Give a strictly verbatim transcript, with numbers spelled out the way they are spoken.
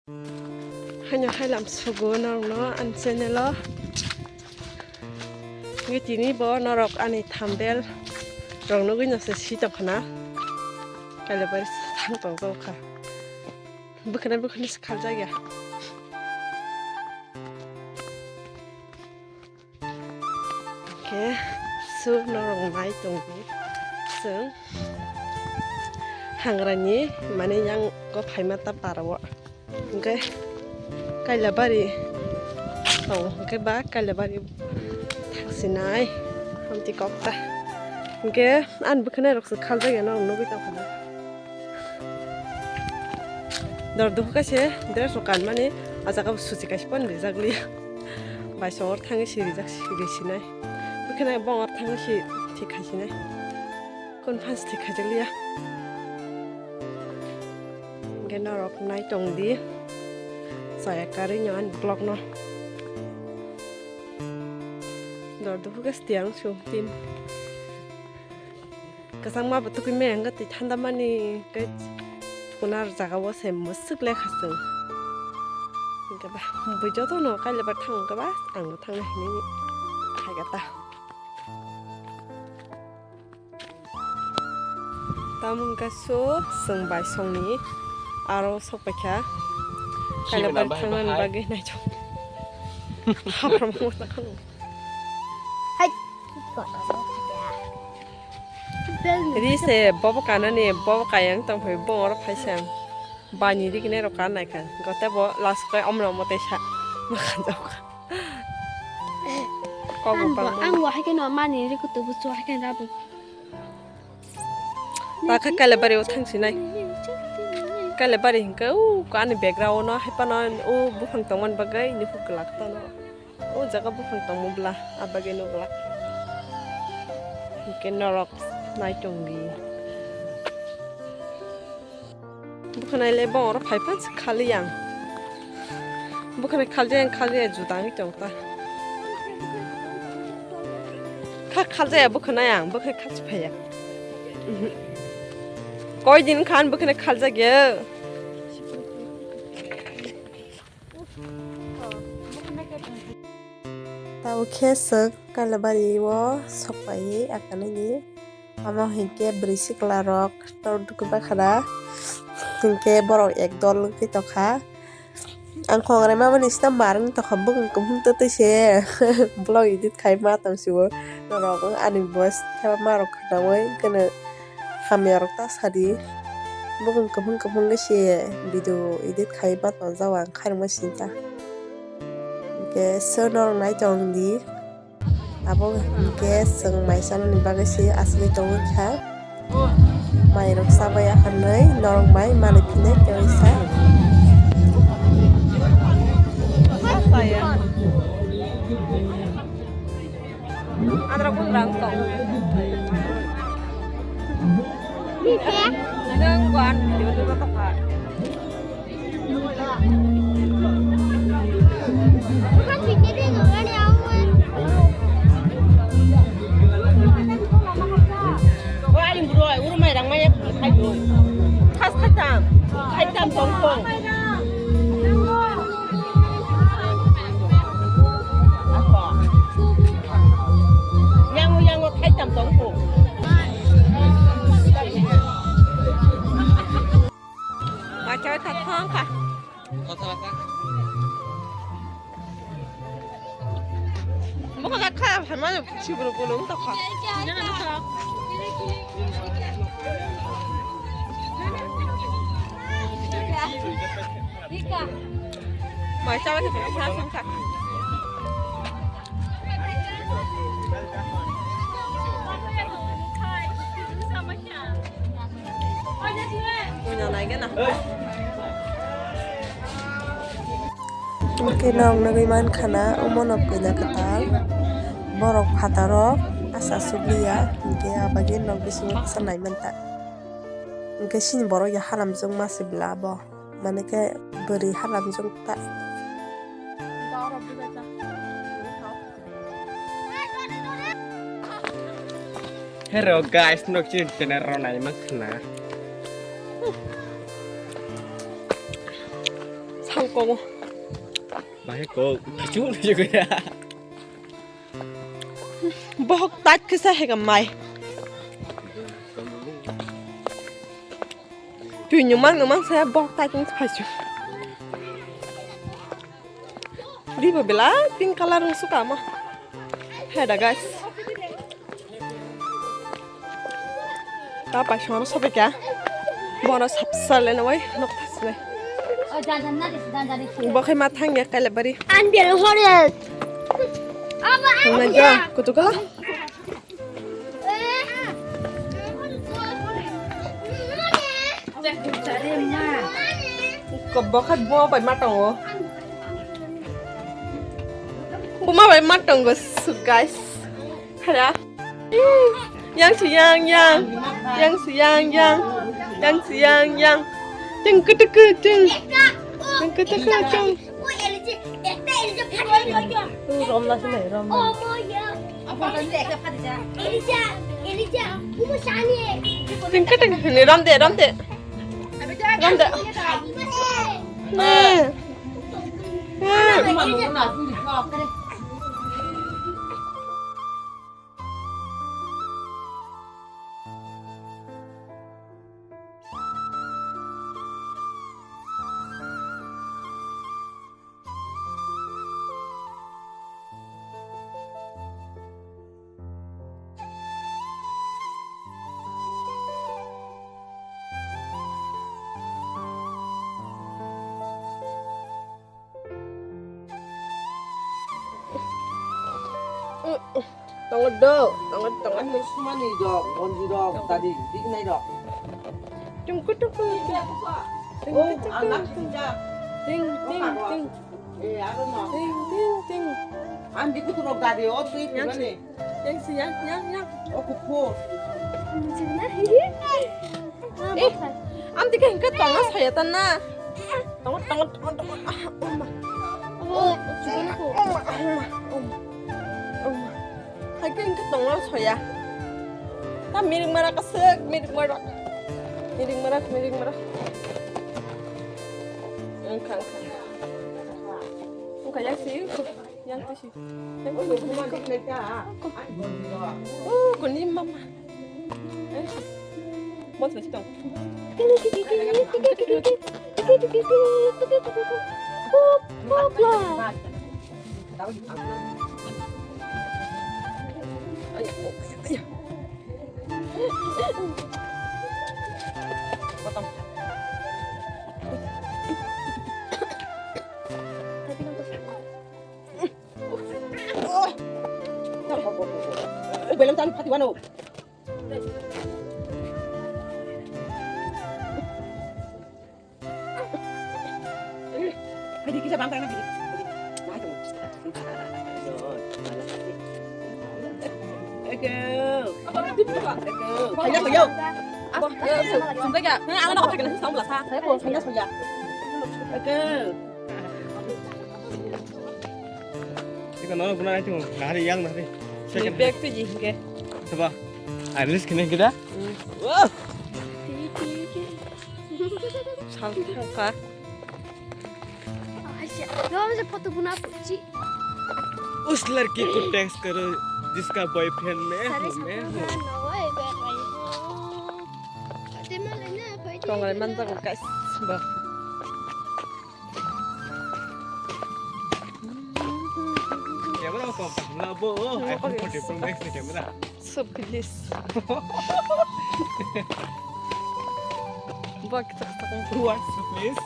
Haino hailam sugo norokno ani channel o. Ngi tini bo norok ani thumbnail rok nugwi no se si tongkhana. Kailabari thang tong tongkha. Bwkhwnai bwkhwnai se khaljak ya. Hingke su norok nai tongo chwng hangrani mane yang go phaima ta para o. Hingke kailabari tongo, hingke ba kailabari thangsinai hamti kok ta. Hingke ani bwkhwnai rok se khaljak ya norok nugwi tongkha na. Dor duhu kaise dress rok kanmani, a jaga bo suchi kaisa phano rijak liya. Bai songor thangwi si rijak si risinai. Bwkhwnai bongor thangwi si thik khaisinai. Kun phans thik khaijak liya. Hingke norok nai tong di. Chaya karwi no ani vlog no. Dor duhu kaise tiyang su tin. Kwchangma bo tugui maya hwnkhe twi thanda mani tei kunar jaga o se mwswk lekha chwng. Hwnkhe ba bui jotono kailabar thang hwnkhe ba ang bo thangna hinwi phaikha ta. Tamo hwnkhe su chwng bai songni aro sok paikha. Kailabar thangmani bagwi naithok. Hai. Ri se bobo kanani, bobo kayang tongphai, bo oro phaisa. Bani ri kene ro kan naikha. Gote bo last kai omno mote sa. Makan jauka. Kok bo pang. Ang bo hai keno mani ri kutu bu chu hai keno rabu. Ta kha Kailabari o thangsinai. Kailabari hingke u kani background o no hai pano u buphang tongmani bagwi nukhu kwlak tano. O jaga buphang tongmo bwla, a bagwi nukla. Hingke norok nai tongdi. Bwkhanai le bongoro phai phan se khali yang. Bwkhanai khaljak yang, khaljak yang juda wngwi tong ta. Kha khaljak ya bwkhanai ang, bwkhanai khalsi phai ya. Koi din khan bwkhanai khaljak ya. Tabuk khe chwng Kailabari o sokpaiwi akanini. Omo hinkhe bwrwi sikla rok tor dukui bakhana. Hinkhe borok ekdol wngwi tongkha. Ang khongrai mamani sita mar wngwi tongkha, bwkang kuphung twtwi se vlog edit khai ma tong sio. Norok ani voice thaiba ma rok khnaui kheno hamya rok ta sadi. Bwkang kuphung kuphung khe se video edit khai ma tongjak ang khairokma sinta. Hingke se norok nai tong di. Abo hingke chwng mai chanani bagwi se asugwi tongwi kha. Mai rok chabai ahanwi norok mai manwi phinai tei sa. Adra gundrang tong. Nang guan video ni bapak. Macha ta thong kha. Mokho jak kha, phaima sibro bolong tokha. Mai chaba khe sa sung kha. Puina nai gana. Hingke nog nogoi mankha na omo nog puina kwtal. Borok phataro asa sugliya, hingke abagwi nog bisingo kisa nai manta. Hingke sini borok ya halamjwk ma se bwla bo. Mane khe bwrwi halamjwk ta. Hello guys, nok chini channel rok nai ma khna. Komo. Bahai kok, kachuk kachuk ya. Bohok tait kisa hega mai. Tui nyumang nyumang saya bohok tait kisa phaisu. Ribo belai pink color wng suka ma. Heda guys. Ta pai songno sobe kya. Bono sapsa le noi nok thasne. Bo khai ma thang ya kale bari. An bel hore. Aba an. Ngai jo kutu kala. Kebakar buma bai ma tongo. Buma bai ma tongo, guys. Hara. Yang si yang yang. Yang si yang yang. Yang si yang yang. Jeng ketek jeng. Jeng ketek jeng. Romla sini romla. Tingkat ni ram de ram de. Ram de. Nah. Nah. Tongo do, tongo, tongo. Ani sumani rok, gonji rok, dadi, dignai rok. Tungku, tungku, tungku. Oh, anak sijak. Ting, ting, ting. Eh, aro no. Ting, ting, ting. Ang di kutu rok dadi, oh, tui yang kumane. Yang si, yang, yang, yang. Oh, kuku. Eh, ang di kahingka tongo saya tana. Tongo, tongo, tongo, tongo. Ah, oh ma. Oh, oh ma, oh ma, oh ma, oh ma, oh ma. Hai ke engke tongo soya. Ta mirik mara kasek, mirik mara. Mirik mara, mirik mara. Engka, engka. Engka yang si, yang tu si. Yang tu si. Oh, kuni mama. Bos na sitong. Potong. Belum tan pati wano. Hadi kita bantang na hadi. Ego. Ego. Ayo, ayo. Apa? Sudah ya. Nah, anak apa kena sih tahu lah, sa. Saya kok saya saya. Ego. Ika nono guna nai tung nari yang nari. Ni bag tu ji ke. Coba. Alis kena kita. Wah. Sal thangka. Lo se photo buna puchi. उस लड़की को टेक्स्ट करो जिसका बॉयफ्रेंड मैं हूँ, मैं हूँ। Tonglai manjago guys. Ba. Camera ko labo, iPhone forty Pro Max ni camera. So please. Bak tak tak. Who wants to please?